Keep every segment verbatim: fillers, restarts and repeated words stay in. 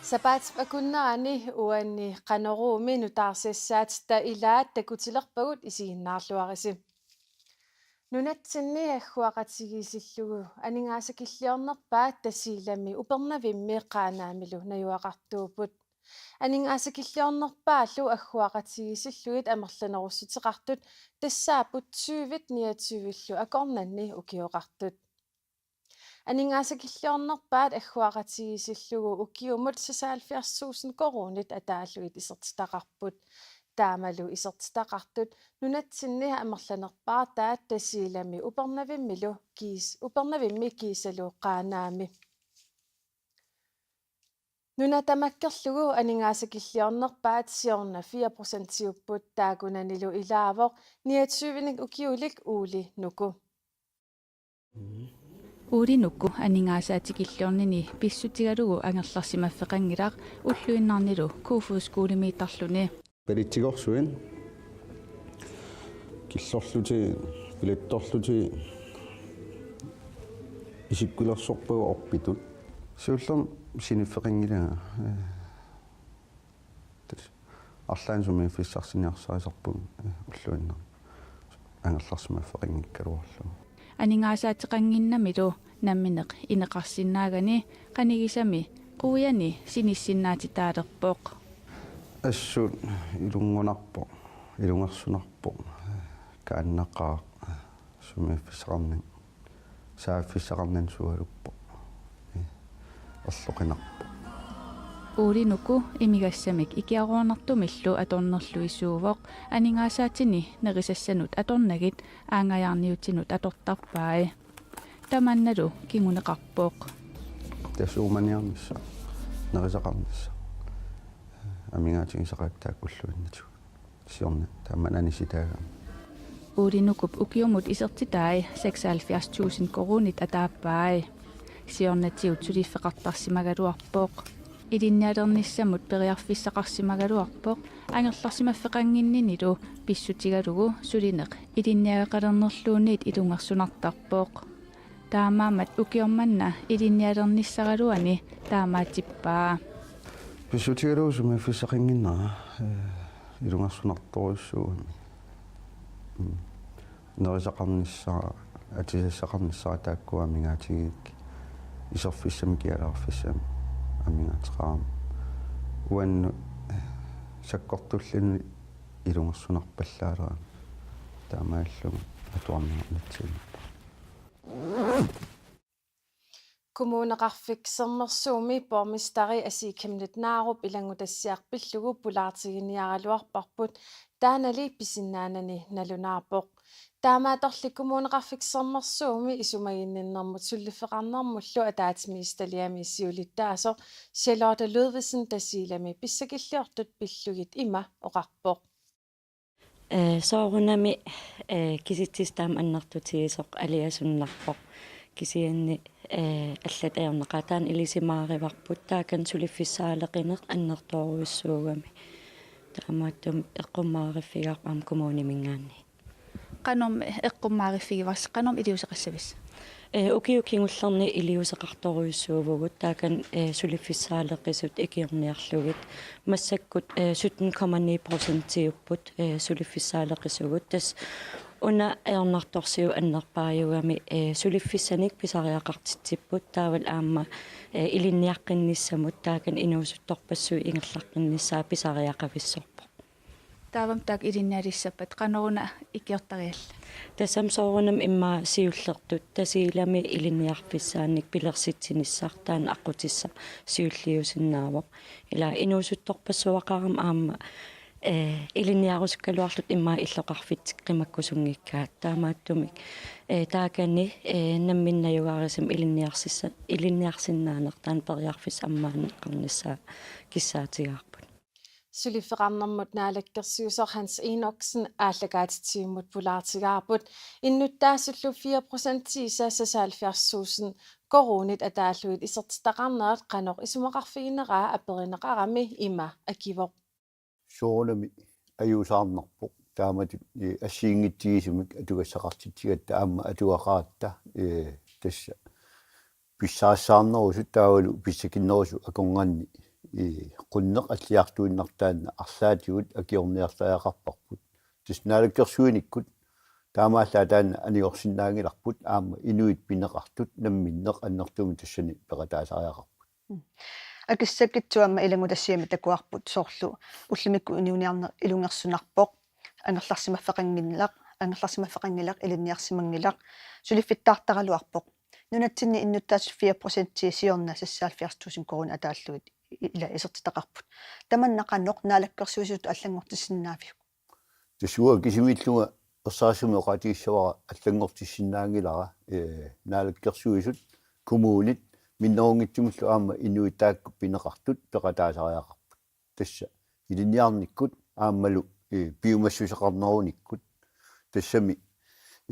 Sapaatip akunnerani uani Qanoruumi nutaarsiassaatitta ilaat takutilerpagut isiginnaarluarisi. Nunatsinni agguaqatigiissillugu aningaasakilliornerpaat Tasiilami Upernavimmi Qaanaamilu najugaqartuupput. Aningaasakilliornerpaallu agguaqatigiissillugit amerlanerussuteqartut tassaapput tyvit niogtyvillu akornanni ukioqartut. Aningaasakilliornerpaat agguaqatigiissillugu ukiumut seksoghalvfjerds tusind koruunit ataallugit isertitaqarput. Taamalu isertitaqartut nunatsinni amerlanerpaartaat Tasiilami Upernavimmilu kiis-, Upernavimmi kiisalu Qaanaami. Nuna tamakkerlugu aningaasakilliornerpaat siorna fire procentiupput, taakkunanilu ilaavoq niogtyvenik ukiulik Uuli Nuku. Uuli Nuku aningaasaatikkilliornini pissutigalugu angerlarsimaffeqanngilaq ulluinnarnilu Kofoeds Skolemiittarluni. Palitsigorsuit, killorlutik, pilattorlutik, isikkulersorpagut orpitut. Siullermik siniffeqanngilanga. Ee, tassa arlaannik sumiiffigissarsiniarsarisorpugut, ee, ulluinnarni angerlarsimaffeqanngikkaluarlugu. Aningaasaateqannginnamilu nammineq ineqarsinnaagani qanigisami quiani sinissinnaatitaalerpoq. Assut ilunngunarpoq, ilungersunarpoq, kaannaqaaq, sumiiffissaqarnin-, saaffissaqarnani sualuppoq. Ee, erloqinarpoq. Uuli Nuku imigassamik ikiaroornartumillu atornerluisuuvoq aningaasaatini nerisassanut atornagit aanngajaarniutinut atortarpai. Tamannalu kinguneqarpoq. Tassa uumaniarnissaq, nerisaqarnissaq. Amigaatigisaqaakka taakku ulluinnatigut. Siorna taama anisitaagami. Uuli Nukup ukiumut isertitai seksoghalvfjerds tusind koruunit ataappai. Siornatigut suliffeqartarsimagaluarpoq. Ilinnialernissamut periarfissaqarsimagaluarpoq, angerlarsimaffeqannginninilu pissutigalugu sulineq ilinniagaqalernerluunniit ilungersunartarpoq. Taamaammat ukioq manna ilinnialernissaraluani taamaatippaa. Pissutigalugu sumiiffissaqannginnera, ee, ilungersunartorujussuugami. Mm. Nerisaqarnissara, atisassaqarnissara taakkua amigaatigigikka, iserfissamik kialaarfissamik amigaateqarami. Uannut, ee, sakkortulluni ilungersunarpallaalerami. Taamaalilluni atuarneqarnitsiinnarpara. Kommuneqarfik Sermersuumi borgmesteri Asii Chemnitz Narup ilanngutassiaq pillugu pulaartiginiaraluarparput, taannali pisinnaanani nalunaarpoq. Taamaattorli Kommuneqarfik Sermersuumi isumaginninnermut suliffeqarnermullu ataatsimiititaliami siulittaasoq Charlotte Ludvigsen Tasiilami pissakilliortut pillugit ima oqarpoq. Ee, soorunami, ee, kisitsisit taama annertutigisoq aliasunnarpoq. Kisianni, ee, allat ajornaqaat taanna ilisimaarivarput, taakani suliffissaaleqineq annertoorujussuugami. Taamaattumik eqqummaariffigaarput aamma kommuniminngaanniit. Qanormi eqqummaariffigivarsi, qanormi iliuuseqassavisi? Ee, ukiut kingullerni iliuuseqartorujussuuvugut, taakani, ee, suliffissaaleqisut ikiorniarlugit. Massakkut, ee, sytten komma ni procentiupput, ee, suliffissaaleqisugut. Tassa una ajornartorsiut annerpaajugami, ee, suliffissanik pisariaqartitsipput, taavalu aamma, ee, ilinniaqqinnissamut, taakani inuusuttorpassuit ingerlaqqinnissaat pisariaqavissorpoq. Taavami taakku ilinnialissappat, qanoruna ikiortariallit? Tassami soorunami immaqa siullertut Tasiilami ilinniarfissaannik pilersitsinissaq taanna aqqutissaq siulliusinnaavoq. Ila inuusuttorpassuaqarami aamma, ee, ilinniarusukkaluarluta immaqa illoqarfitsik qimakkusunngikkaat. Taamaattumik, ee, taakani, ee, nammineq najugarisimavoq ilinniarsissa-, ilinniarsinnaanermut taanna periarfissaq ammaanneqarnissaa kissaatigaarput. Suliffeqarnermut naalakkersuisoq Hans Enoksen aallakaatitsivimmut pulaartigaarput, innuttaasullu fire procentiisa seksoghalvfjerds tusind koruunit ataallugit isertitaqarnerat qanoq isumaqarfigineraa aperineqarami ima akivoq. Soorunami ajuusaarnarpoq. Taamatut, ee, assigiinngitsigisumik atugassaqartitsigatta aamma atugaqaratta, ee, tassa pissaassaarnerusut taavalu pissakinnerusut akornanni, Ii, qunneq alliartuinnartaanna arlaatigut akiorniartariaqarparput. Tassa naalakkersuinikkut taamaallaat taanna anigorsinnaanngilarput aamma inuit pineqartut namminneq annertuumik tassani peqataasariaqarput. Mm. Akissakkitsut aamma ilanngutassiami takuarput soorlu ullumikkut inuuniarneq ilungersunarpoq, angerlarsimaffeqanngilaq, angerlarsimaffeqanngilaq, ilinniarsimanngilaq, suliffittaartaraluarpoq. Nunatsinni innuttaasut fire procenti siorna seksoghalvfjerds tusind koruunit ataallugit i-, ila isertitaqarput. Tamanna qanoq naalakkersuisutut allanngortissinnaaviuk? Tassa uanga kisimiillunga ersarissumik oqaatigissavara allanngortissinnaanngilara, ee, naalakkersuisut, kommunit, minnerunngitsumillu aamma inuit taakku pineqartut peqataasariaqarput. Tassa ilinniarnikkut aammalu, ee, piumassuseqarnerunikkut. Tassami,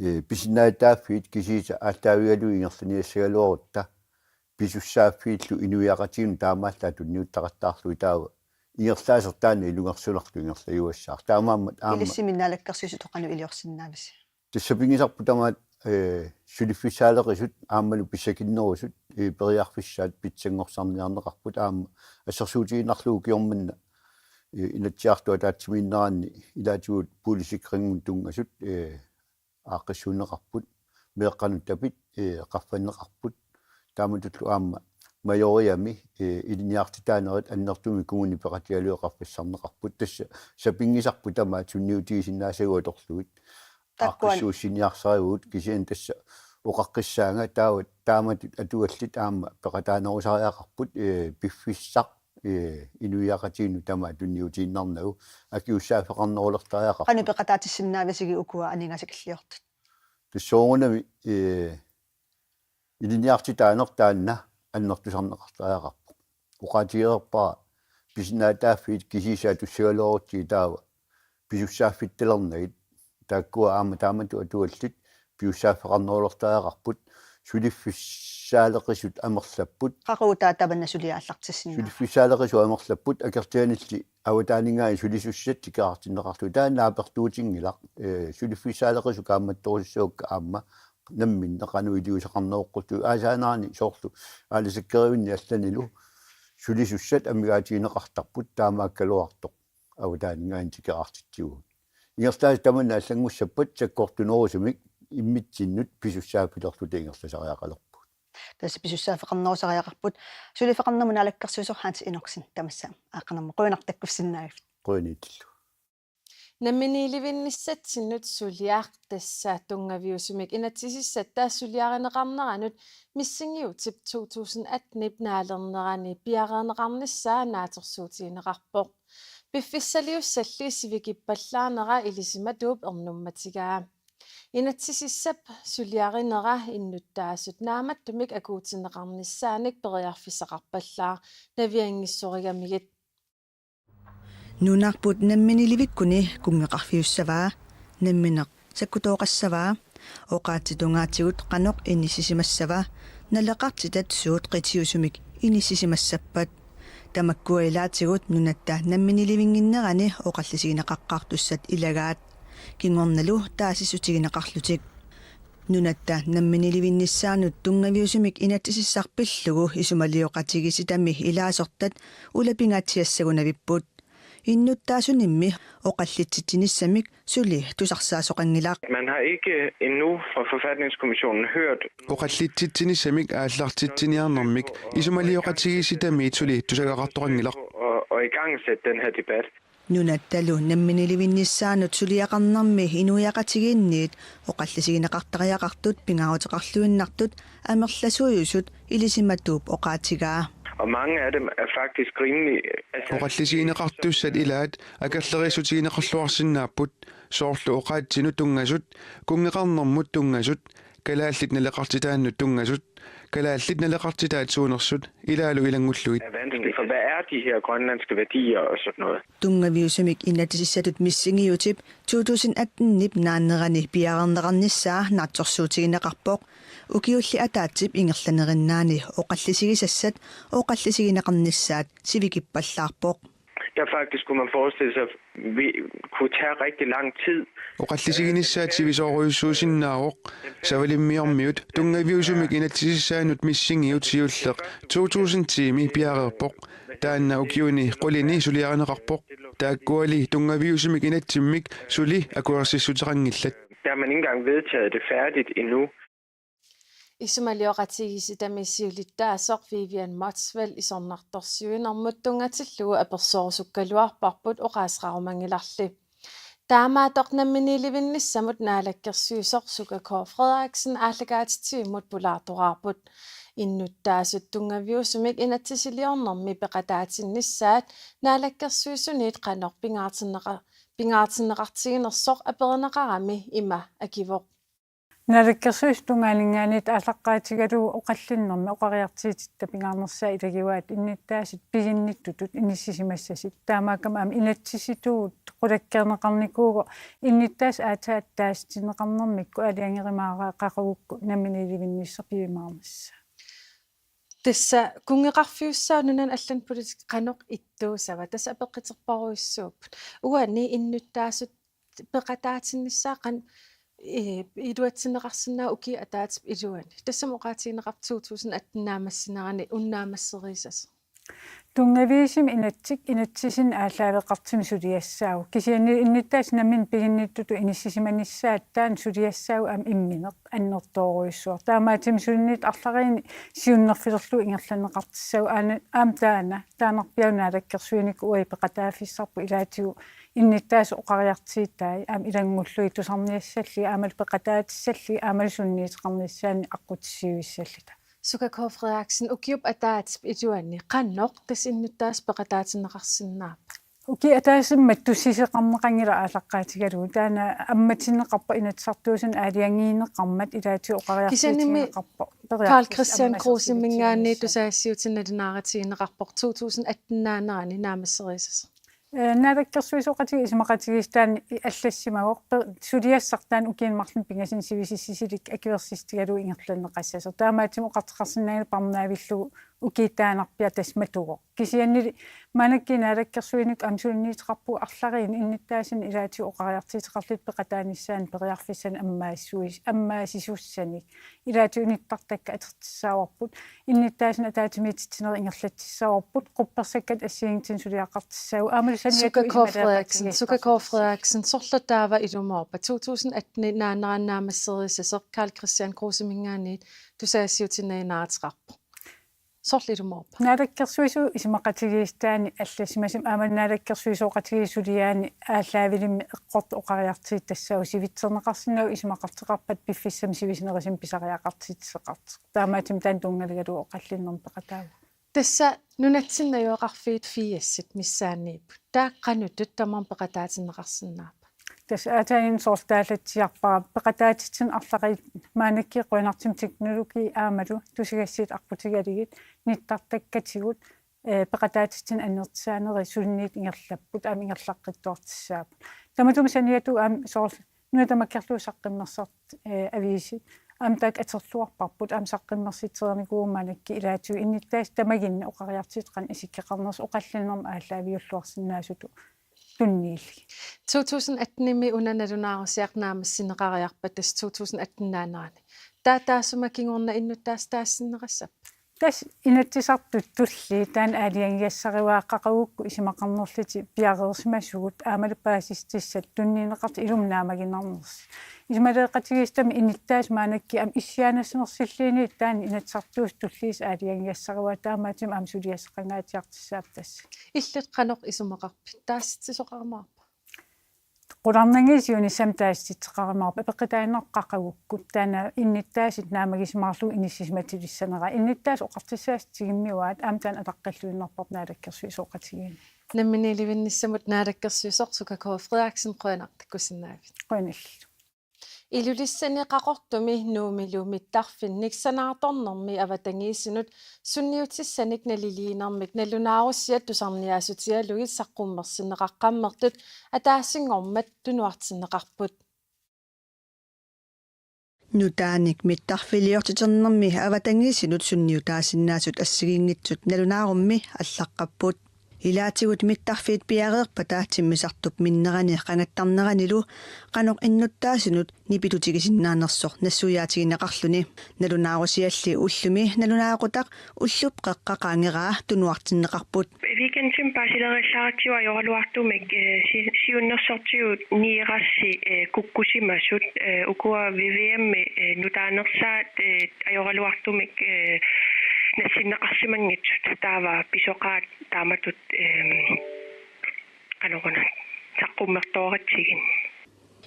ee, pisinnaatitaaffiit kisiisa aallaavigalugit ingerlaniassagaluarutta pisussaaffiillu inuiaqatigiinnut taamaallaat tunniuttaqattaarlugit taava ingerlaasertaanna ilungersunartoq ingerlajuassaaq. Taamaammat aamma Ilissimi naalakkersuisut qanoq iliorsinnaavisi? Tassa sapinngisarput tamaat, ee, suliffissaaleqisut aammalu pissakinnerusut, ee, periarfissaat pitsanngorsarniarneqarput aamma assersuutigiinnarlugu ukioq manna, ee, Inatsisartut ataatsimiinneranni ilaatigut boligsikringunut tunngasut, ee, aaqqissuunneqarput, meeqqanut tapit, ee, qaffanneqarput, taamatullu aamma Majoriami, ee, ilinniartitaanerit annertuumik kommuni peqatigalugit qaffissarneqarput, tassa sapinngisarput tamaat sunniutigisinnaasagut atorlugit. Taakkuan- Aaqqissuussiniarsarivugut kisianni tassa oqaqqissaanga taava taamatut atuallit aamma peqataanerusariaqarput, ee, piffissaq, ee, inuiaqatigiinnut tamaat tunniutiinnarnagu akisussaaffiginerulertariaqarpoq. Qanoq peqataatissinnaavisigit ukua aningaasakilliortut? Tassa soorunami, ee, ilinniartitaaneq taanna annertusarneqartariaqarpoq. Oqaatigereerpara pisinnaatitaaffiit kisiisa atussagaluarutsigit taava pisussaaffittalernagu. Taakkua aamma taamatut atuallit pisussaaffeqarnerulertariaqarput, suliffissaaleqisut amerlapput. Qaqugu taava tamanna suliaq aallartissinnaava? Suliffissaaleqisut amerlapput, akerlianilli avataaninngaanniit sulisussat tikeraartinneqarlugit. Taanna naapertuutinngilaq, ee, suliffissaaleqisut kaammattorusussavakka aamma namminneq qanoq iliuuseqarneroqqullugit. Aasaanerani soorlu aalisakkerivinni allanilu sulisussat amigaatigineqartarput, taamaakkaluartoq avataaninngaanniit tikeraartitsivugut. Ingerlaannaq tamanna allanngussappat sakkortunerusumik immitsinnut pisussaaffilerluta ingerlasariaqalerpugut. Tassa pisussaaffeqarnerusariaqarput. Suliffeqarnermut naalakkersuisoq Hans Enoksen, tamassa aaqqanermut qujanaq takkussinnaagavit. Qujanarlu. Namminiilivinnissatsinnut suliaq, tassa tunngaviusumik inatsisissatut suliarineqarneranut missingiutip to tusind atten-ip naalernerani piareerneqarnissaa naatsorsuutigineqarpoq. Piffissaliussalli sivikippallaanera ilisimatuup ernummatigaa. Inatsisissap suliarinera innuttaasut naammattumik akuutinneqarnissaanik periarfissaqarpallaaq, navianngissorigamigit. Nunarput namminiilivikkuni kunngeqarfiussavaa, nammineq sakkutooqassavaa, oqaatsip tungaatigut qanoq inissisimassava, naleqartitat suut qitiusumik inissisimassappat. Tamakkua ilaatigut nunatta namminiilivinnginnerani oqallisigineqaqqaartussat ilagaat, kingornalu taasissutigineqarlutik. Nunatta namminiilivinnissaanut tunngaviusumik inatsisissaq pillugu isumalioqatigiissitami ilaasortat ulapingaatsiassagunavipput. Innuttaasunimmi oqallitsitsinissamik suli tusarsaasoqanngilaq. Man har ikke endnu fra Forfatningskommissionen hørt Oqallitsitsinissamik aallartitsiniarnermik isumalioqatigiissitamiit suli tusagaqartoqanngilaq. Og, og igangsætte den her debat. Nunattalu namminiilivinnissaanut suliaqarnermi inuiaqatigiinniit oqallisigineqartariaqartut pingaaruteqarluinnartut amerlasuujusut ilisimatuup oqaatigaa. Og mange af dem er faktisk rimelig, altså Oqallisigineqartussat ilaat akerleriissutigineqarluarsinnaapput, soorlu oqaatsinut tunngasut, kunngeqarnermut tunngasut, kalaallit naleqartitaannut tunngasut, kalaallit naleqartitaat suunersut ilaalu ilanngullugit. Er vanskeligt, for hvad er de her grønlandske værdier og sådan noget? Tunngaviusumik inatsisissatut missingiutip to tusind atten-ip naanerani piareerneqarnissaa naatsorsuutigineqarpoq. Ukiulli ataatsip ingerlanerinnaani oqallisigisassat oqallisigineqarnissaat sivikippallaarpoq. Ja, faktisk kunne man forestille sig, at vi kunne tage rigtig lang tid. Oqallisiginissaat sivisoorujussuusinnaavoq. Savalimmiormiut tunngaviusumik inatsisissaanut missingiut siulleq to tusind tiimi piareerpoq. Taanna ukiuni qulini suliarineqarpoq. Taakkuali tunngaviusumik inatsimmik suli akuersissuteqanngillat. Der er man ikke engang vedtaget det færdigt endnu. Isumalioqatigiissitami siulittaasoq Vivian Motzfeldt isornartorsiuinermut tunngatillugu apersoorusukkaluarparput oqaaseqarumanngilarli. Taamaattoq namminiilivinnissamut naalakkersuisoq Suka K. Frederiksen aallakaatitsivimmut pulaartoraarput. Innuttaasut tunngaviusumik inatsisiliornermi peqataatinnissaat naalakkersuisuniit qanoq pingaartinneqa-, pingaartinneqartiginersoq aperineqarami ima akivoq. Naalakkersuisut tungaaninngaanniit aallaqqaatigalugu oqallinnermi oqariartuutitta pingaarnersaat ilagivaat innuttaasut piginnittutut inissisimassasut. Taamaakkami aamma inatsisitigut qulakkeerneqarnikuuvoq innuttaasut aatsaat taasitinneqarnermikkut aalajangerumaaraqaragukku namminiilivinnissaq piumaarnissaa. Tassa kunngeqarfiussaavoq nunani allani politikki qanoq ittuussava, tassa apeqquterparujussuupput. Uani innuttaasut peqataatinnissaat qan-, ee, iluatsinneqarsinnaavoq ukiup ataatsip iluani. Tassami oqaatigineqarpoq to tusind atten naammassinerani una naammasserisasoq. Tunngaviusumik inatsik inatsisinik aallaaveqartumik suliassaavoq. Kisianni innuttaasut namminneq piginnittutut inissisimanissaat taanna suliassaavoq aamma immineq annertoorujussuaq. Taamaattumik suliniutit arlariinni siunnerfilerlugu ingerlanneqartussaavoq aana-, aamma taanna, taannarpiaq naalakkersuinikkut uagut peqataaffissarput ilaatigut innuttaasut oqariartuutai aamma ilanngullugit tusarniassallugit aammalu peqataatissallugit aammalu sunniuteqarnissaannik aqqutissiuissalluta. Suka K. Frederiksen, ukiup ataatsip iluani qanoq tassa innuttaasut peqataatinneqarsinnaappat? Ukiup ataatsip mattussisoqarneqanngilaq aallaqqaatigalugu. Taanna ammatinneqarpoq Inatsisartuusunut aalajangiineqarmat ilaatigut oqariartuutigineqarpoq. Kisiannimi Karl Kristian Kruseminngaanniit tusagassiuutitigut nalunaarutigineqarpoq to tusind atten naanerani naammasserisasoq. Ee, naalakkersuisooqatigiit isumaqatigiissutaat allassimavoq pe-, suliassartaat ukiuni marlunni pingasuni sivisissutilik akuersissutigalugu ingerlanneqassasoq. Taamaattumik oqartoqarsinnaanngilaq parnaavillugu ukiup taannarpiaq tassa matuvoq. Kisiannili maannakkut naalakkersuinikkut aamma suliniuteqarpugut arlariinni innuttaasunik ilaatigut oqariartuuteqarlutik peqataanissaannut periarfissanik ammaassuis-, ammaasisussanik. Ilaatigut nittartakkat atortussaavarput. Innuttaasunut ataatsimiititsinerit ingerlatsissavarput. Quppersakkat assigiinngitsunik suliaqartussaapput. Aammalu saniatigut Suka K. Frederiksen, Suka K. Frederiksen, sorleq taava ilumoorpa? To tusind atten naanerani naammasserisasoq Karl Kristian Kruseminngaanniit tusagassiuutitigut nalunaaruteqarpoq. Sorleq ilumoorpa? Naalakkersuisut isumaqatigiissutaanni allassimasumik aamma naalakkersuisooqatigiit suliaanni aallaavilimmik eqqortoq oqariartuutit tassaavoq sivitserneqarsinnaavoq isumaqartoqarpat piffissami sivisunerusumi pisariaqartitsisoqartoq. Taamaattumik taanna tunngavigalugu oqallinnermi peqataavoq. Tassa nunatsinni najugaqarfiit firsit missaanniipput. Taakku qanoq tamarmik peqataatinneqarsinnaappat? Tassa aatsaannguaq soorlu taallatsiarpara peqataatitsineq arlaqi maannakkut qujanartumik teknologi aammalu tusagassiuut aqqutigalugit nittartakkatigut, ee, peqataatitsineq annertusaanerit suliniutit ingerlapput aamma ingerlaqqittuartussaapput. Tamatuma saniatigut aamma soorlu nuna tamakkerlugu saqqummersartut, ee, aviisit aamma taakku atorluarparput aamma saqqummersitsereernikuuvugut maannakkut ilaatigut innuttaasut tamaginni oqariartuutit qanoq isikkoqarnersut oqallinnermi aallaaviulluarsinnaasutut tunniullugit. To tusind atten-imi una nalunaarusiaq naammassineqariarpat tassa to tusind atten naanerani. Taava taassuma kingorna innuttaasut taasitinneqassappat? Tassa Inatsisartut tulliit taanna aalajangigassarivaaqaqagukku isumaqarnerlutik piareersimasugut aammalu paasissutissat tunniunneqartut ilumut naammaginnarnersut. Isumaleqatigiissutami innuttaasut maannakkut aamma issiaannassanersulluunniit taanna Inatsisartuusup tulliuttumi aalajangigassarivaat taamaattumik aamma suliassaqangaatsiartussaapput tassa. Illit qanoq isumaqarpit? Taasitsisoqarumaarpa? Qularnanngilaq siunissami taasitseqarumaarpoq apeqqutaaginnarpoq qaqugukkut taanna innuttaasut naammagisimaarlugu inissisimatilissanerat. Innuttaasut oqartussaasut tigummivaat aamma taanna ataqqilluinnarparput naalakkersuisooqatigiinni. Namminiilivinnissamut naalakkersuisoq Suka K. Frederiksen, qujanaq takkussinnaagavit. Qujanarlu. Ilulissani Qaqortumi Nuummilu mittarfinnik sanaartornermi avatangiisinut sunniutissanik naliliinermik nalunaarusiat tusarniaassutigalugit saqqummersinneqaqqammertut ataasinngormat tunuartinneqarput. Nutaanik mittarfiliortiternermi avatangiisinut sunniutaasinnaasut assigiinngitsut nalunaarummi allaqqapput. Ilaatigut mittarfiit piareerpata timmisartup minnerani qangattarneranilu qanoq innuttaasunut nipitutigisinnaanersoq nassuiaatigineqarluni. Nalunaarusialli ullumi nalunaaqutaq ullup qeqqa qaangeraa tunuartinneqarput. Weekendimi paasilereersaratsigu ajoraluartumik, eh, si-, siunnersortigut niigassi, eh, kukkusimasut, eh, ukua V V M-i, eh, nutaanersaat, eh, ajoraluartumik, eh, nassinneqarsimanngitsut taava pisoqaat taamatut, eh, qanoruna saqqummertooratsigit.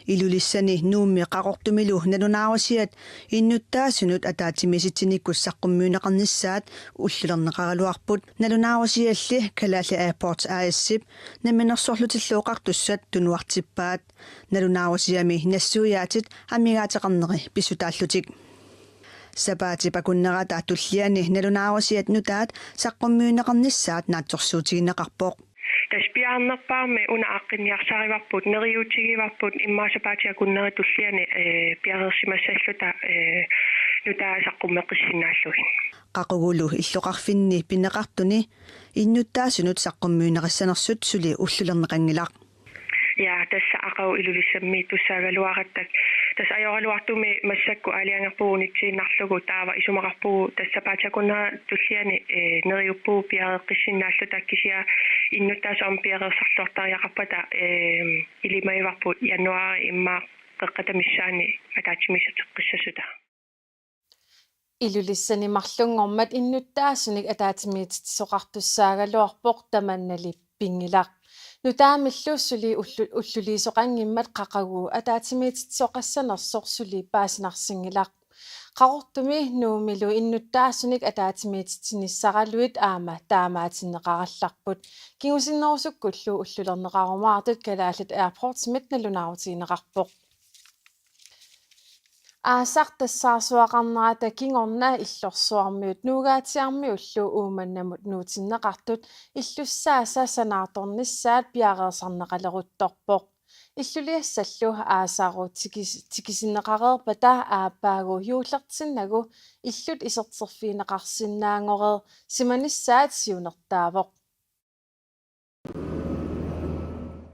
Ilulissani, Nuummi Qaqortumilu nalunaarusiat innuttaasunut ataatsimiisitsinikkut saqqummiunneqarnissaat ullulerneqaraluarput. Nalunaarusialli Kalaallit Airports A/S-ip Namminersorlutillu Oqartussat tunuartippaat. Nalunaarusiami nassuiaatit amigaateqarneri pissutaallutik. Sapaatip akunnerata tulliani nalunaarusiat nutaat saqqummiunneqarnissaat naatsorsuutigineqarpoq. Tassa piaarnerpaamik una aaqqinniarsarivarput, neriuutigivarput immaqa sapaatip akunneri tulliani, eh, piareersimassalluta, eh, nutaat saqqummeqqissinnaallugit. Qaqugulu illoqarfinni pineqartuni innuttaasunut saqqummiunneqassanersut suli ullulerneqanngilaq. Ja, tassa aqagu Ilulissammiittussaagaluaratta. Tassa ajoraluartumik massakkut aalajangerpugut unitsiinnarlugu, taava isumaqarpugut tassa sapaatip akunneri tulliani, eh, neriuppugut piareeqqissinnaalluta, kisianni innuttaasut aamma piareersarluartariaqarpata, eh, ilimagivarput januaarip immaqa qeqqata missaani ataatsimiissuteqqissasuta. Ilulissani marlunngormat innuttaasunik ataatsimiititsisoqartussaagaluarpoq, tamannali pinngilaq. Nutaamillu suli ullu-, ulluliisoqanngimmat qaqugulu ataatsimiititsisoqassanersoq suli paasinarsinngilaq. Qaqortumi Nuummilu innuttaasunik ataatsimiititsinissaraluit aamma taamaatinneqarallarput. Kingusinnerusukkullu ullulerneqarumaartut Kalaallit Airportsimit nalunaarutigineqarpoq. Aasaq tassaarsuaqarnerata kingorna Illorsuarmiut Nuugaatsiarmiullu Uummannamut nuutinneqartut illussaasa sanaartornissaat piareersarneqaleruttorpoq. Illuliassallu aasaru tikis-, tikisinneqareerpata aappaagu juullertinnagu illut iserterfigineqarsinnaanngoreersimanissaat siunertaavoq.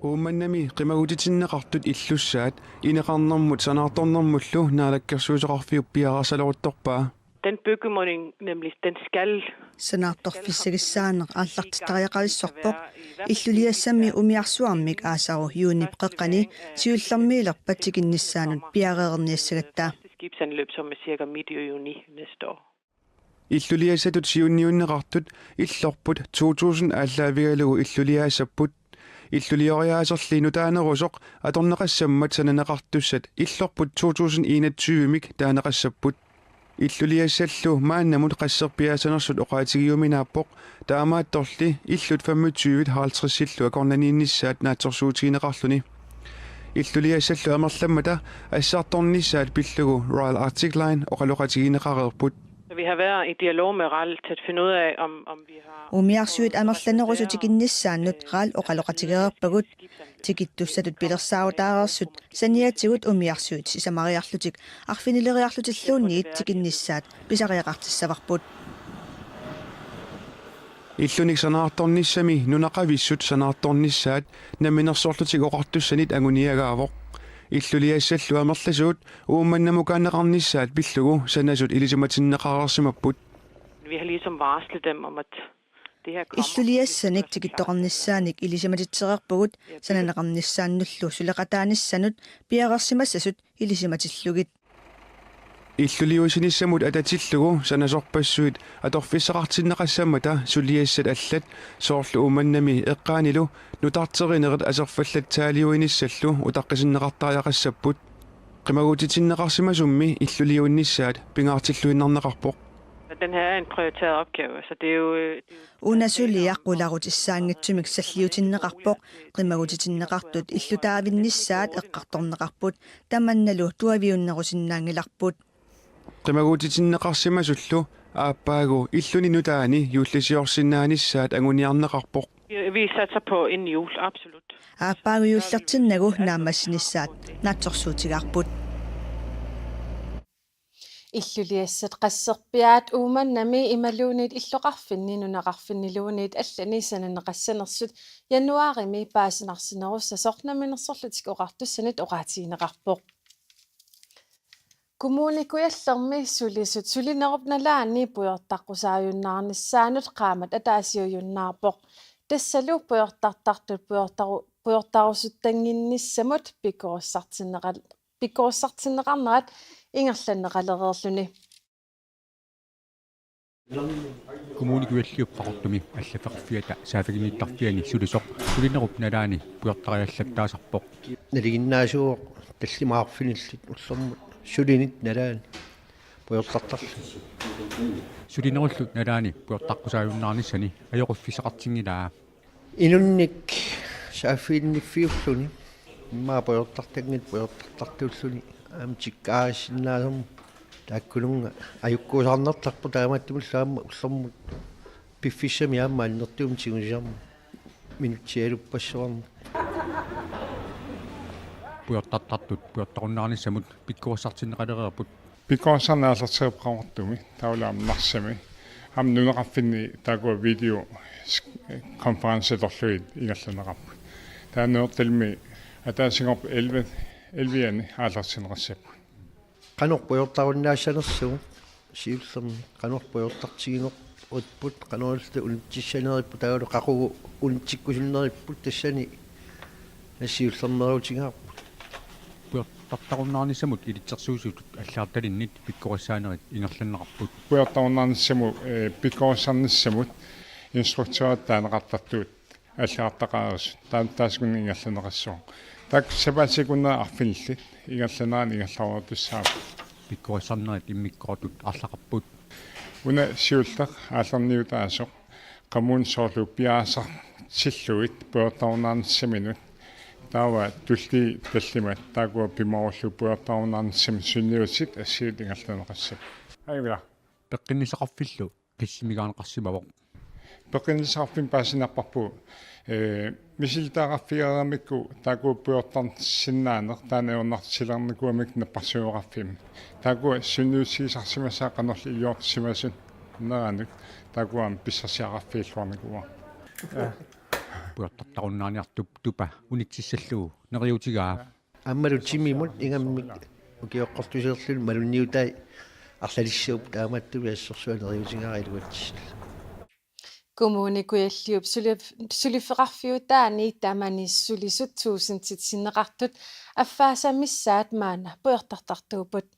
Uummannami qimagutitinneqartut illussaat ineqarnermut sanaartornermullu Naalakkersuisoqarfiup piareersaleruttorpaa. Den byggemodning, nemlig den skal... Sanaartorfissagissaaneq aallartittariaqavissorpoq. Illuliassami umiarsuarmik aasaru juunip qeqqani siullermiilerpat tikinnissaanut piareerniassagatta. Skibsanløb, som er cirka midt i juni næste år. Illuliassatut siunniunneqartut illorput to tusind aallaavigalugu illuliaassapput. Illulioriaaserli nutaanerusoq atorneqassammat sananeqartussat illorput to tusind enogtyve-mik taaneqassapput. Illuliassallu maannamut qasserpiaassanersut oqaatigiuminaappoq, taamaattorli illut femogtyve halvtredsillu akornanniinnissaat naatsorsuutigineqarluni. Illuliassallu amerlammata assartornissaat pillugu Royal Arctic Line oqaloqatigineqareerput. Vi har været i dialog med RAL til at finde ud af, om, om vi har... Umiarsuit amerlanerusut tikinnissaannut RAL oqaloqatigereerpagut. Tikittussatut pilersaarutaareersut saniatigut umiarsuit sisamariarlutik arfinileriarlutilluunniit tikinnissaat pisariaqartissavarput. Illunik sanaartornissami nunaqavissut sanaartornissaat Namminersorlutik Oqartussanit anguniagaavoq. Illuliassallu amerlasuut Uummannamukaanneqarnissaat pillugu sanasut ilisimatinneqareersimapput. Vi har ligesom varslet dem om, at det her kommer. Illuliassanik tikittoqarnissaanik ilisimatitsereerpugut sananeqarnissaannullu suleqataanissanut piareersimassasut ilisimatillugit. Illuliussinissamut atatillugu sanasorpassuit atorfissaqartinneqassammata suliassat allat, soorlu Uummannami eqqaanilu nutarterinerit aserfallatsaaliuinissallu utaqqisinneqartariaqassapput. Qimagutitinneqarsimasummi illuliunnissaat pingaartilluinnarneqarpoq. Den her er en prioriteret opgave, så det er jo, øh, det er jo... Una suliaq qularutissaanngitsumik salliutinneqarpoq, qimagutitinneqartut illutaavinnissaat eqqartorneqarput, tamannalu tuaviunnerusinnaanngilarput. Qimagutitinneqarsimasullu aappaagu illuni nutaani juullisiorsinnaanissaat anguniarneqarpoq. Vi, vi satser på inden jul, absolut. Aappaagu juullertinnagu naammassinissaat naatsorsuutigaarput. Illuliassat qasserpiaat Uummannami imaluunniit illoqarfinni nunaqarfinniluunniit allani sananneqassanersut januaarimi paasinarsinerussasoq Namminersorlutik Oqartussanit oqaatigineqarpoq. Kommune Kujallermi sulisut sulinerup nalaani pujortaqqusaajunnaarnissaanut qaammat ataasiujunnaarpoq. Tassalu pujortartartut pujortaru-, pujortarusuttannginnissamut pikkorissartinneqal-, pikkorissartinneqarnerat ingerlanneqalereerluni. Kommune Kujalliup Qaqortumi allaffeqarfiata saaffiginnittariarfiani sulisoq sulinerup nalaani pujortariallattaasarpoq. Nalinginnaasuuvoq tallimat arfinillit ullormut sulinit nalaani pujortartarluni. Sulinerullu nalaani pujortaqqusaajunnaarnissani ajoquffissaqartinngilaa. Inunnik saaffiginniffiulluni immaqa pujortartanngilaq pujortartartuulluni aamma tikkaarissinnaanermut taakkununnga ajukkuusarnartarpoq taamaattumillu aamma ullormut piffissami aamma annertuumik tigusisarmat minutsialuppassuarnik. Pujortartartut pujortarunnaarnissamut pikkorissartinneqalereerput. Pikkorissarneq aallartereerpoq Qaqortumi, taavalu aamma Narsami. Aamma nunaqarfinni taakkua video s-, konferencetorlugit ingerlanneqarput. Taava Nanortalimmi ataasinngorpat elleve, elleve-ani aallartinneqassapput. Qanoq pujortarunnaassanersugut siullermik, qanoq pujortartiginerupput, qanoq ililluta unitsissanerippput, taavalu qaqugu unitsikkusunneripput, tassani siullermeerutingaarput. Pujortartarunnaarnissamut ilitsersuisutut allagartalinnit pikkorissaanerit ingerlanneqarput. Pujortarunnaarnissamut, eh, pikkorissarnissamut instruktørit taaneqartartut allagartaqareersut. Taanna taassuma ingerlanneqassaaq. Taakku sapaatip akunneri arfinillit ingerlaneranni ingerlarujoortussaapput. Pikkorissarnerit immikkoortut arlaqarput. Una siulleq aallarniutaasoq kommunip soorlu piareersartillugit pujortarunnaarnissaminut. Taava tulliit tallimat taakkua pimoorullu pujortarunnaarnissamut sunniutit assigiit ingerlanneqassapput. Ajunngilaq. Peqqinnissaqarfillu qissimigaanneqarsimavoq. Peqqinnissaqarfimmik paasinerparput, eh, misilittagaqarfigereeramikku taakku pujortarsinnaaneq taanna ajornartilernikuumik napparsimasoqarfimmi. Taakku sunniutigisarsimassaaq qanorlu iliorsimasut neranut taakku aamma pissarsiaqarfigilluarnikuuara. Pujortartarunnaarniartup tupa unitsissallugu neriutigaa. Aammalu timimut ingammik ukioqqortusiorluni malunniutai arlalissuupput, taamaattumik assorsuaq neriutigaara iluatsissallugu. Kommune Kujalliup sulif-, suliffeqarfiutaani tamani sulisut tuusintit sinneqartut affaasa missaat maanna pujortartartuupput.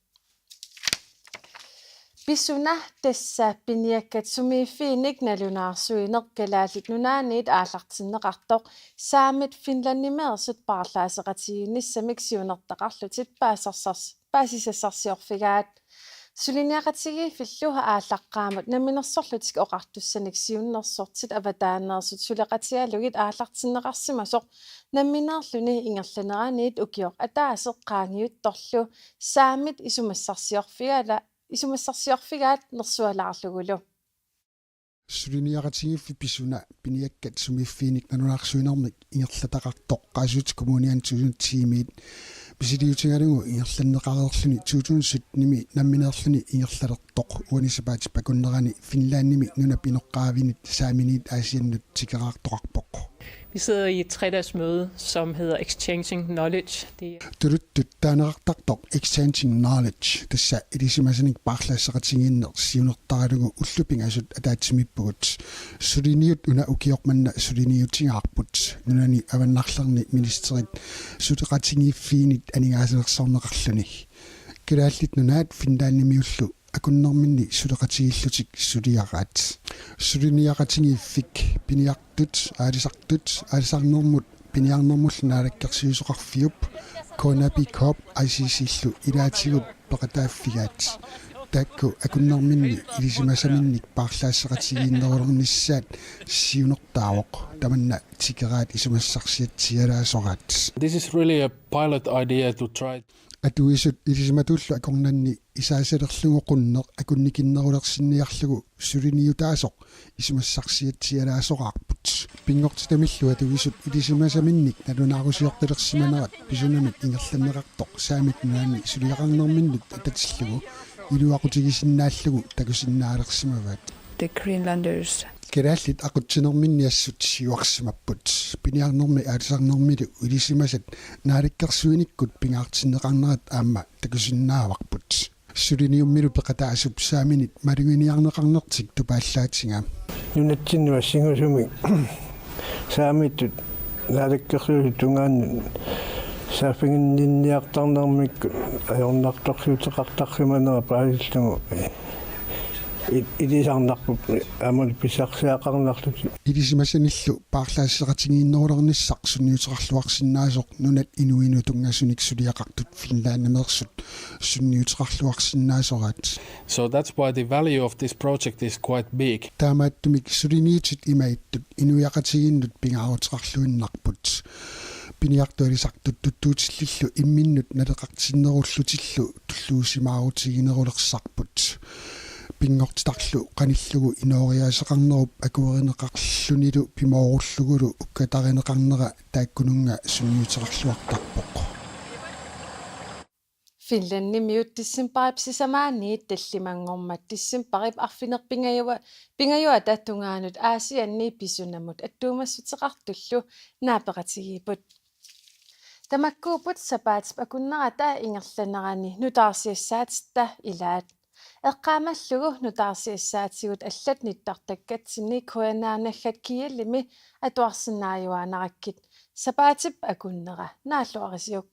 Pisuna, tassa piniakkat sumiiffiinik nalunaarsuineq Kalaallit Nunaanniit aallartinneqartoq, saamit finlandimeersut paarlaasseqatigiinnissamik siunertaqarlutit paasarsars-, paasisassarsiorfigaat. Suliniaqatigiiffillu aallaqqaammut Namminersorlutik Oqartussanik siunnersortit avataaneersut suleqatigalugit aallartinneqarsimasoq nammineerluni ingerlaneraniit ukioq ataaseq qaangiuttorlu saamit isumassarsiorfigala-, isumassarsiorfigaat nersualaarlugulu. Suliniaqatigiiffik Pisuna piniakkat sumiiffiinik nalunaarsuinermik ingerlataqartoq Qaasuitsup Kommuniani to tusind ti-miit misiliutigalugu ingerlanneqareerluni to tusind sytten-imi nammineerluni ingerlalertoq uani sapaatip akunnerani Finlandimi nunap inoqqaavinit saaminiit Aasiannut tikeraartoqarpoq. Vi sidder i et tredagesmøde, som hedder Exchanging Knowledge. Det er Tuluttut taaneqartartoq Exchanging Knowledge, tassa ilisimasanik paarlaasseqatigiinneq siunertaralugu ullut pingasut ataatsimiippugut. Suliniut una ukioq manna suliniutigaarput. Nunani avannarlerni ministerit suleqatigiiffiinit aningaasalersorneqarluni. Kalaallit Nunaat Finlandimiullu akunnerminni suleqatigiillutik suliaraat. Suliniaqatigiiffik piniartut, aalisartut, aalisarnermut piniarnermullu naalakkersuisoqarfiup, KNAPK-p I C C-llu ilaatigut peqataaffigaat. Taakku akunnerminni ilisimasaminnik paarlaasseqatigiinnerulernissaat siunertaavoq, tamanna tikeraat isumassarsiatsialaasoraat. This is really a pilot idea to try. Atuisut ilisimatuullu akornanni isaasalerlugu qunneq akunnikinnerulersinniarlugu suliniutaasoq isumassarsiatsialaasoraarput. Pinngortitamillu atuisut ilisimasaminnik nalunaarusiortalersimanerat Pisunamit ingerlanneqartoq Saamit Nunaanni suliaqarnerminnut atatillugu iluaqutigisinnaallugu takusinnaalersimavaat. The Greenlanders. Kalaallit aqutsinerminni assut siuarsimapput. Piniarnermi aalisarnermilu ilisimasat naalakkersuinikkut pingaartinneqarnerat aamma takusinnaavarput. Suliniummilu peqataasup saaminit maluginiarneqarnertik tupaallaatiga. Nunatsinnut assingusumik saamiittut naalakkersuisut tungaannut saaffiginninniartarnermikkut ajornartorsiuteqartarsimanera paasillugu i-, ilisarnarput aammalu pissarsiaqarnarlutik. Ilisimasanillu paarlaasseqatigiinnerulernissaq sunniuteqarluarsinnaasoq nunat inuinut tunngasunik suliaqartut Finlandimeersut sunniuteqarluarsinnaasoraat. So that's why the value of this project is quite big. Taamaattumik suliniutit imaattut inuiaqatigiinnut pingaaruteqarluinnarput. Piniartut alisartut tuttuutillillu imminnut naleqartinnerullutillu tulluusimaarutiginerulersarput. Pinngortitarlu qanillugu inooriaaseqarnerup akuerineqarlunilu pimoorullugulu ukkatarineqarnera taakkununnga sunniuteqarluartarpoq. Finlandimiut decembarip sisamaanniit tallimanngormat decembarip arfineq-pingajua-, pingajuata tungaanut Aasianni pisunamut attuumassuteqartullu naapeqatigiipput. Tamakkuupput sapaatip akunnerata ingerlanerani nutaarsiassaatitta ilaat. Eqqaamallugu nutaarsiassaatigut allat nittartakkatsinni K N R naggat G L-imi atuarsinnaajuaannarakkit. Sapaatip akunnera naalluarisiuk.